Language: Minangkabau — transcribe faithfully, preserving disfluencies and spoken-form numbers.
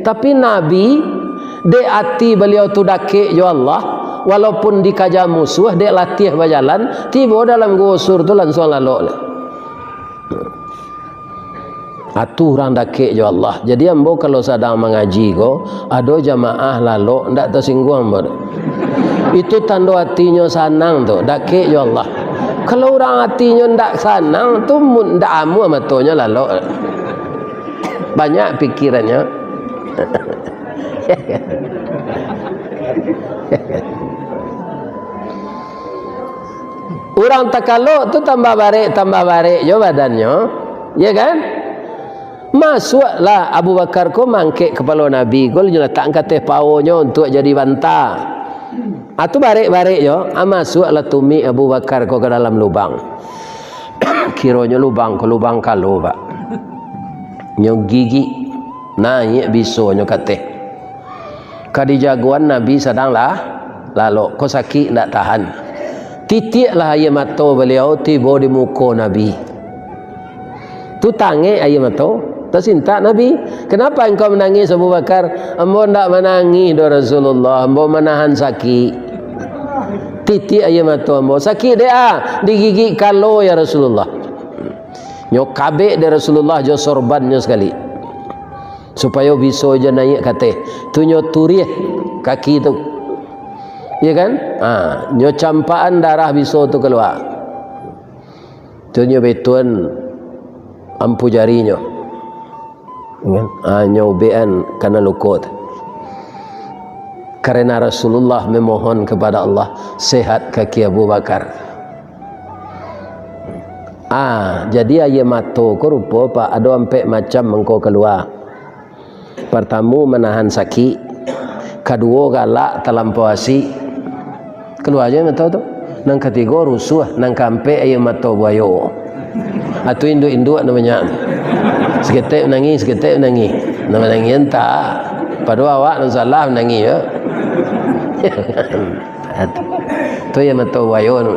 Tapi Nabi, dek ati baliau tu dakek jo Allah, walaupun dikaja musuah, dek latiah bajalan, tibo dalam gua Sur tu lansuang lalok. Atu urang dakek jo Allah. Jadi ambo kalau sadang mangaji ko, ado jamaah lalok, ndak tasingguang ambo tu. Itu tando atinyo sanang tu, dakek jo Allah. Kalau urang atinyo ndak sanang tu, mu-, ndak amuah matonyo lalok. Banyak pikirannyo. Urang takalok tu tambah barek, tambah barek jo badannyo. Ya kan? Masuaklah Abu Bakar ko mangkek kapalo Nabi ko, nyo latakkan ka ateh paonyo untuak jadi banta. Ah, tu barek-barek jo, ah, masuaklah tumik Abu Bakar ko ka dalam lubang. Kironyo lubang ko lubang kalo, Pak. Nyo gigik, naiak bisonyo ka ateh. Ka dijagoan Nabi sadang lah lalok, ko sakik ndak tahan. Titiaklah aia mato baliau tibo di muko Nabi. Tu tangek aia mato, tasintak Nabi. "Kenapa engkau menangis, Abu Bakar?" "Ambo ndak manangih doh, Rasulullah, ambo manahan sakik." Titiak aia mato ambo. "Sakik dek a?" "Digigik kalo, ya Rasulullah." Nyo kabek dek Rasulullah jo sorbannyo sakali, supayo biso jo naiak ka ateh. Tu nyo turiah kaki tu. Iya kan? Ha, nyo campakan darah biso tu kalua. Tu nyo betuan ampu jarinyo. Kan? Ha, nyo ubekan kana luko tu. Karena Rasulullah memohon kepada Allah, sehat kaki Abu Bakar. Ah, jadi aia mato ko rupo, Pak, ado ampek macam mangko kalua. Partamo, manahan sakik. Kaduo, galak talampau asik. Kalua juo mato tu. Nan katigo, rusuah. Nan kaampek, aia mato buayo. Atu induak-induak nan banyak tu. Saketek manangih, saketek manangih. Nan manangih entah. Padahal awak nan salah manangih, yo. Tu aia mato buayo tu.